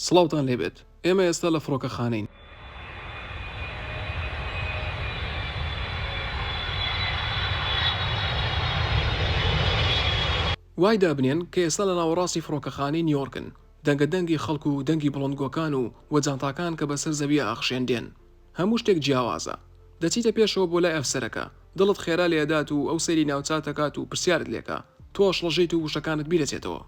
سڵاوتان لێبێت ئێمە ئێستا لە فڕۆکەخانەین. وای دابنێن کە ئێستا لە ناوەڕاستی فڕۆکەخانەی نیۆرکن، دەنگە دەنگی خەڵک و دەنگی بڵندگۆکان و و جانتاکان کە بەسەر زەوییا ئەخشێن دێن. هەموو شتێک جیاوازە. دەچیتە پێشەوە بۆ لای ئەفسەرەکە، دڵت خێرا لێئەدات و ئەو سەیری ناوچاتەکات و پرسیارت لێکا. تۆ ئەشڵەژێیت و وشەکانت بیرەچێتەوە.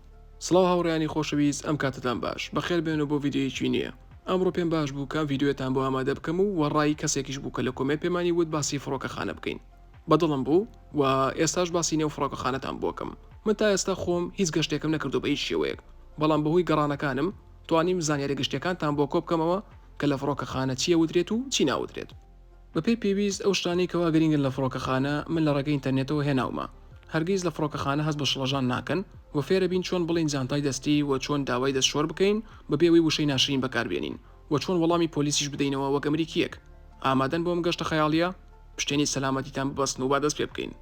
سڵاو هاوڕێیانی خۆشەویست ئەم کاتەتان باش بەخێر بێنەوە بۆ ڤیدیۆیەکی نوێ ئەمڕۆ پێم باش بوو کە ئەم ڤیدیۆیەتان بۆ ئامادە بکەم و وە ڕای کەسێکیش بوو کە لە comment پێمانی وت باسی فڕۆکەخانە بکەین بە دڵم بوو و ئێستاش باسی نێو فڕۆکەخانەتان بۆ ئەکەم من تا ئێستا خۆم هیچ گەشتێکم نەکردووە بە هیچ شێوەیەک بەڵام بەهۆی گەڕانەکانم توانیم زانیاریە گشتیەکانتان بۆ کۆ بکەمەوە کە لە فڕۆکەخانە چی ئەوترێت و چی ناوترێت. بەپێی پێویست ئەو شتانەی کەوا گرینگن لە فڕۆکەخانە من لە ڕێگەی ئینتەرنێتەوە هێناومە. هەرگیز لە فڕۆکەخانە هەست بە شڵەژان ناکەن و فێرەبین چۆن بڵێین جانتای دەستی و چۆن داوای دەستشۆر بکەین بەبێ ئەوەی وشەی ناشرین بەکاربێنین و چۆن وەڵامی پۆلیسیش بدەینەوە وەک ئەمریکییەک. ئامادەن بۆ ئەم گەشتە خەیاڵییە؟ پشتێنی سەلامەتیتان ببەستن و با دەست پێ بکەین.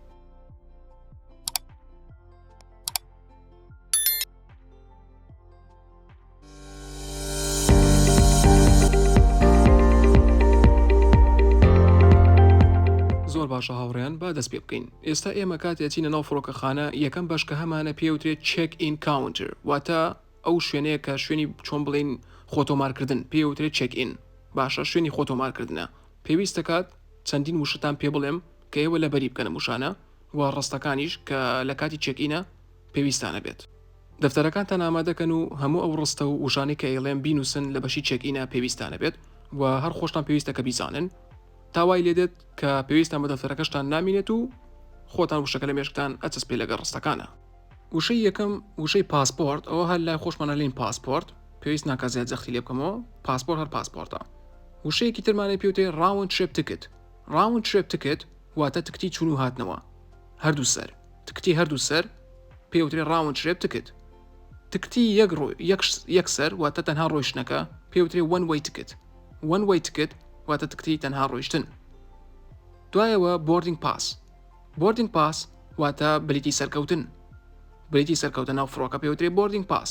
زۆر باشە هاوڕێیان با دەست پێ بکەین ئێستا ئێمە کاتێ ئەچینە ناو فڕۆکەخانە یەکەم بەش کە هەمانە پێوترێت check in counter واتە ئەو شوێنەیە کە شوێنی چۆن بڵین خۆتۆمارکردن پێوترێت check in باشە شوێنی خۆتۆمارکردنە پێویست دەکات چەندین وشەتان پێ بڵێم کە ئێوە لەبەری بکەنە وشانە و ڕستەکانیش کە لە کاتی check in ە پێویستانە بێت. دەفتەرەکانتان ئامادەکەن و هەموو ئەو ڕستە و وشانەی کە ئەیڵێم بینوسن لە بەشی check in ە پێویستانە بێت و هەر خۆشتان پێویستە کە بیزانن تا وای لێدێت کە پێویستان بە دەفتەرەکەشتان نامینێت و خۆتان وشەکە لە مێشکتان ئەچەسپێ لەگەڵ ڕستەکانە. وشەی یەکەم وشەی پاسپۆرت ئەوە هەر لای خۆشمان ئەلێین پاسپۆرت پێویست ناکا زیاد جەختی لێ بکەمەوە پاسپۆرت هەر پاسپۆرتە. وشەیەکی ترمانەی پێوتێ round trip ticket round trip ticket واتە تکتی چون و هاتنەوە هەردوو سەر تکتی هەردوو سەر پێوترێ round trip ticket. تکتی یەک ڕۆ یەک یەک سەر واتە تەنها ڕۆیشتنەکە پێوترێ one way ticket. One way ticket واتە تکتی تەنها ڕۆیشتن. دوایەوە boarding pass. Boarding pass واتە بلیتی سەرکەوتن. بلیتی سەرکەوتە ناو فڕۆکە پێوترێ boarding pass.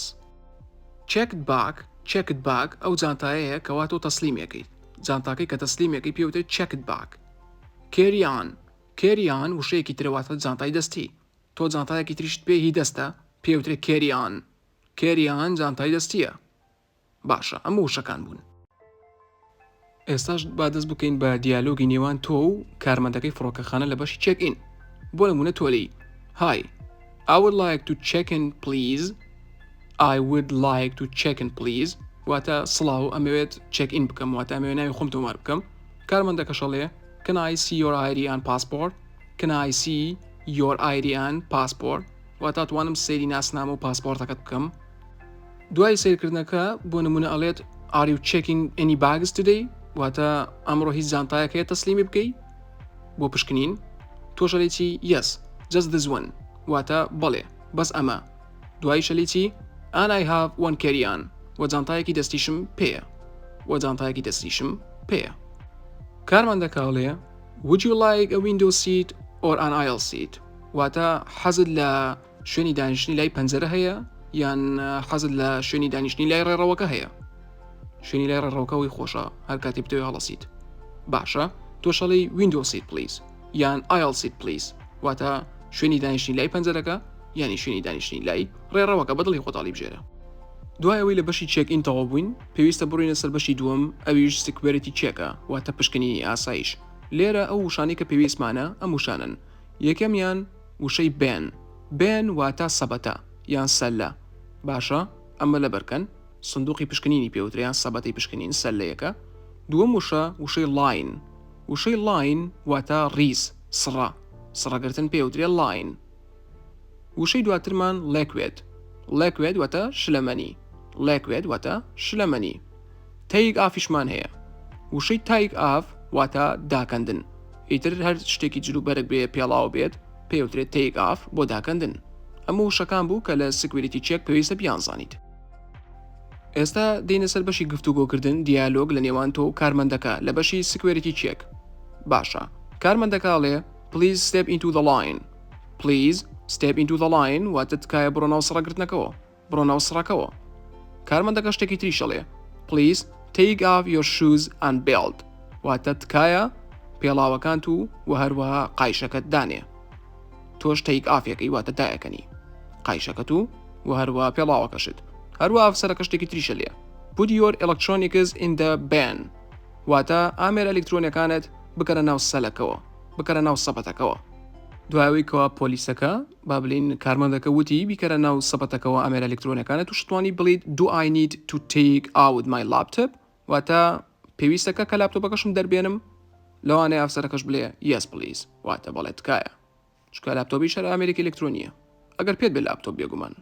Checked bag Checked bag ئەو جانتایەیە کەوا تۆ تەسلیمی ئەکەیت. جانتاکەی کە تەسلیمی ئەکەی پێوترێ checked bag. Carry on Carry on وشەیەکی ترە واتە جانتای دەستی. تۆ جانتایەکی تریشت پێ هی دەستە پێی وترێ carry on carry on جانتای دەستیە باشە ئەمە وشەکان بوون. ئێستاش با دەست بکەین بە دیالۆگی نێوان تۆ و کارمەندەکەی فڕۆکەخانە لە بەشی check in بۆ نمونە تۆ لێی Hi I would like to check in please I would like to check in please واتە سڵاو ئەمەوێت check in بکەم واتە ئەمەوێت ناوی خۆم تۆمار بکەم کارمەندەکەش ئەڵێ Can I see your ID and passport Can I see your ID and passport واتە توانم سەیری ناسنامە و پاسپۆرتەکەت بکەم دوای سەیرکردنەکە بۆ نمونە ئەڵێت Are you checking any bags today واتە ئەمڕۆ هیچ جانتایەک هەیە تەسلیمی بکەی بۆ پشکنین تۆش ئەڵێی چی Yes just this one واتە بەڵێ بەس ئەمە دواییش ئەلێی چی And I have one carry on وە جانتایەکی دەستیشم پێیە وە جانتایەکی دەستیشم پێیە کارمەندەکە ئەڵێ Would you like a window seat or an aisle seat واتە حەزت لە شوێنی دانیشتنی لای پەنجەرە هەیە یان حەزت لە شوێنی دانیشتنی لای ڕێڕەوەکە هەیە شوێنی لای ڕێڕەوەکەەوەی خۆشە هەر کاتی بتەوێ هەڵەسیت باشە تۆش ئەڵێی window seat please یان aisle seat please واتە شوێنی دانیشتنی لای پەنجەرەکە یانی شوێنی دانیشتنی لای ڕێڕەوەکە بەدڵی خۆت هەڵیبژێرە. دوای ئەوەی لە بەشی check in تەواو بووین پێویستە بڕۆینە سەر بەشی دووەم ئەویش security check ە واتە پشکنینی ئاسایش لێرە ئەو وشانەی کە پێویستمانە ئەم وشانەن یەکەمیان وشەی bin bin واتە سەبەتە یان سەلە باشە ئەمە لەبەرکەن سندوقی پشکنینی پێوترێ یان سەبەتەی پشکنین سەلەیەکە دووەم وشە وشەی line وشەی line واتە ڕیز سڕە سڕەگرتن پێوترێ line وشەی دواترمان liquid liquid واتە شلەمەنی liquid واتە شلەمەنی. Take off یشمان هەیە. وشەی take off واتە داکەندن. ئیتر هەر شتێکی جلوبەرگ بێ پێڵاو بێت پێوترێت take off بۆ داکەندن. ئەمە وشەکان بوو کە لە security check پێویستە بیانزانیت. ئێستا دێینە سەر بەشی گفتوگۆکردن، دیالۆگ لە نێوان تۆ و کارمەندەکە لە بەشی security check. باشە. کارمەندەکە ئەڵێ، Please step into the line. Please step into the line واتە تکایە بڕۆ ناو سڕەگرتنەکەوە. بڕۆ ناو سڕەکەوە. کارمەندەکە شتێکی تریش ئەڵێ Please take off your shoes and belt واتە تکایە پێڵاوەکانت و وە هەروەها قایشەکەت دانێ. تۆش take off ەکەی واتە دایەکەنی قایشەکەت و وە هەروەها پێڵاوەکەشت. هەروەها ئەفسەرەکە شتێکی تریشە لێ Put your electronics in the bin واتە ئامێرە ئەلیکترۆنیەکانت بکەرە ناو سەلەکەوە بکەرە ناو سەبەتەکەوە. دوای ئەوەی کەوا پۆلیسەکە با بلین کارمەندەکە وتی بیکەرە ناو سەبەتەکەوە ئامێرە ئەلیکترۆنیەکانت توش توانی بڵیت Do I need to take out my laptop واتە پێویستەکە کە لاپتۆپەکەشم دەربێنم لەوانەیە ئەفسەرەکەش بلێ Yes please واتە بەڵێ تکایە چونکە لاپتۆپیش هەر ئامێرێکی ئەلیکترۆنیە ئەگەر پێت بێ لاپتۆپ بێگومان.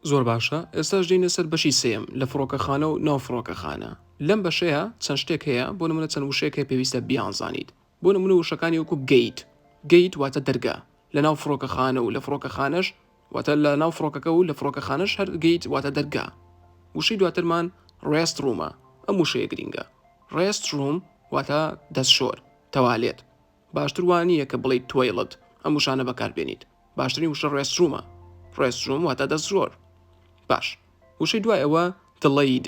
زۆر باشە ئێستاش دێینە سەر بەشی سێیەم لە فڕۆکەخانە و ناو فڕۆکەخانە لەم بەشەیا چەند شتێک هەیە بۆ نمونە چەند وشەیەک هەیە پێویستە بیانزانیت بۆ نمونە وشەکانی وەکو gate gate واتە دەرگا لە ناو فڕۆکەخانە و لە فڕۆکەخانەش واتە لە ناو فڕۆکەکە و لە فڕۆکەخانەش هەر gate واتە دەرگا وشەی دواترمان restroom ە ئەم وشەیە گرینگە restroom واتە دەستشۆر تەوالێت باشتر وا نییە کە بڵێیت toilet ئەم وشانە بەکاربێنیت باشترین وشە restroom ە restroom واتە دەستشۆر باش وشەی دوای ئەوە delayed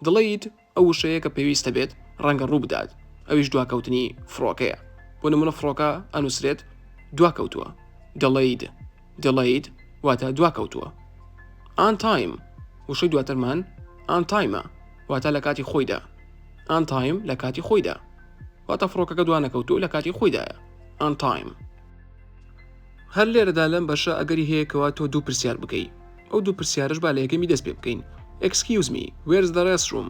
delayed ئەو وشەیە کە پێویستە بێت ڕەنگە ڕوو بدات ئەویش دواکەوتنی فڕۆکەیە بۆ نمونە فڕۆکە ئەنووسرێت دواکەوتووە delayed delayed واتە دواکەوتووە on time وشەی دواترمان on time ە واتە لە کاتی خۆیدا on time لە کاتی خۆیدا واتە فڕۆکەکە دوانەکەوتوو لە کاتی خۆیدایە on time. هەر لێرەدا لەم بەشە ئەگەری هەیە کەوا تۆ دوو پرسیار بکەی ئەو دوو پرسیارەش با لە یەکەمی دەست پێ بکەین Excuse me where's the restroom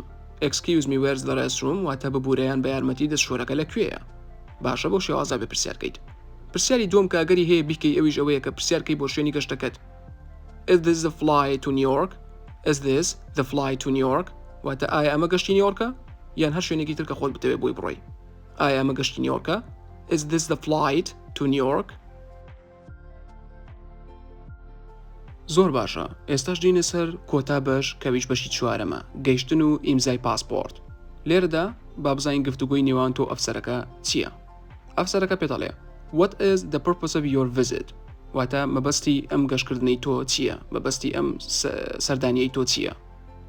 Excuse me where's the restroom واتە ببورە یان بە یارمەتی دەستشۆرەکە لە کوێیە باشە بەو شێوازە بێ پرسیار کەیت پرسیاری دووەم کە ئەگەری هەیە بیکەی ئەویش ئەوەیە کە پرسیار کەی بۆ شوێنی گەشتەکەت Is this the flight to New York Is this the flight to New York واتە ئایا ئەمە گەشتی نیویۆرکە یان هەر شوێنێکی تر کە خۆت بتەوێت بۆی بڕۆی ئایا ئەمە گەشتی نیویۆرکە Is this the flight to New York؟ زۆر باشە ئێستاش دێینە سەر کۆتا بەش کەویش بەشی چوارەمە گەیشتن و ئیمزای پاسپۆرت لێرەدا با بزانین گفتوگۆی نێوان تۆ ئەفسەرەکە چییە ئەفسەرەکە پێت ئەڵێ What is the purpose of your visit واتە مەبەستی ئەم گەشتکردنەی تۆ چییە مەبەستی ئەم سەردانیەی تۆ چییە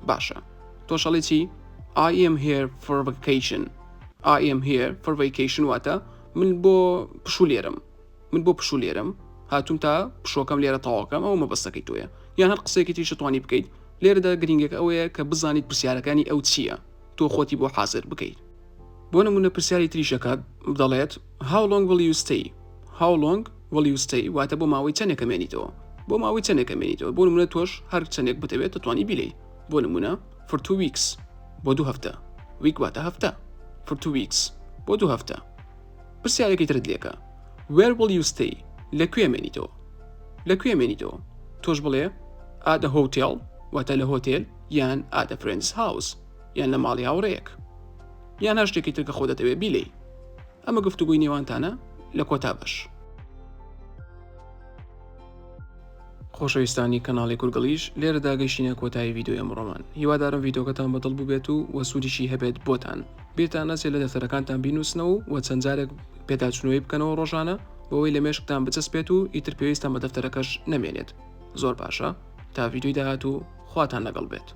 باشە تۆش ئەڵێ چی I am here for vacation I am here for vacation واتە من بۆ پشوو لێرەم من بۆ پشوو لێرەم هاتووم تا پشووەکەم لێرە تەواوکەم ئەوە مەبەستەکەی تۆیە یان هەر قسەیەکی تریش توانی بکەیت لێرەدا گرینگەکە ئەوەیە کە بزانیت پرسیارەکانی ئەو چییە تۆ خۆتی بۆ حازر بکەیت بۆ نمونە پرسیاری تریش ئەکات دەڵێت How long will you stay How long will you stay واتە بۆ ماوەی چەندێک ئەمێنیتەوە بۆ ماوەی چەندێک ئەمێنیتەوە بۆ نمونە تۆش هەر چەندێک بتەوێت دەتوانی بیلێی بۆ نمونە for two weeks بۆ دوو هەفتە week واتە هەفتە for two weeks بۆ دوو هەفتە پرسیارێکی ترت لێکە Where will you stay لە کوێ مێنیتەوە لە کوێ مێنیتەوە تۆش بڵێ at a hotel واتە لە هۆتێل یان at a friend's house یان لە ماڵی هاوڕێیەک یان هەر شتێکی تر کە خۆ دەتەوێت بیلێی ئەمە گفتوگۆی نێوانتانە لە کۆتا بەش. خۆشەویستانی کەناڵی کورگڵیش لێرەدا گەیشتینە کۆتایی ڤیدیۆی ئەمڕۆمان هیوادارم ڤیدیۆکەتان بەدڵ بووبێت و وە سوودیشی هەبێت بۆتان بیرتان نەچێت لە دەفتەرەکانتان بینووسنەوە و چەند جارێک پێداچوونەوەی بکەنەوە ڕۆژانە بۆ ئەوەی لە مێشکتان بچەسپێت و ئیتر پێویستان بە دەفتەرەکەش نەمێنێت زۆر باشە تا ڤیدیۆی داهاتوو خواتان لەگەڵ بێت.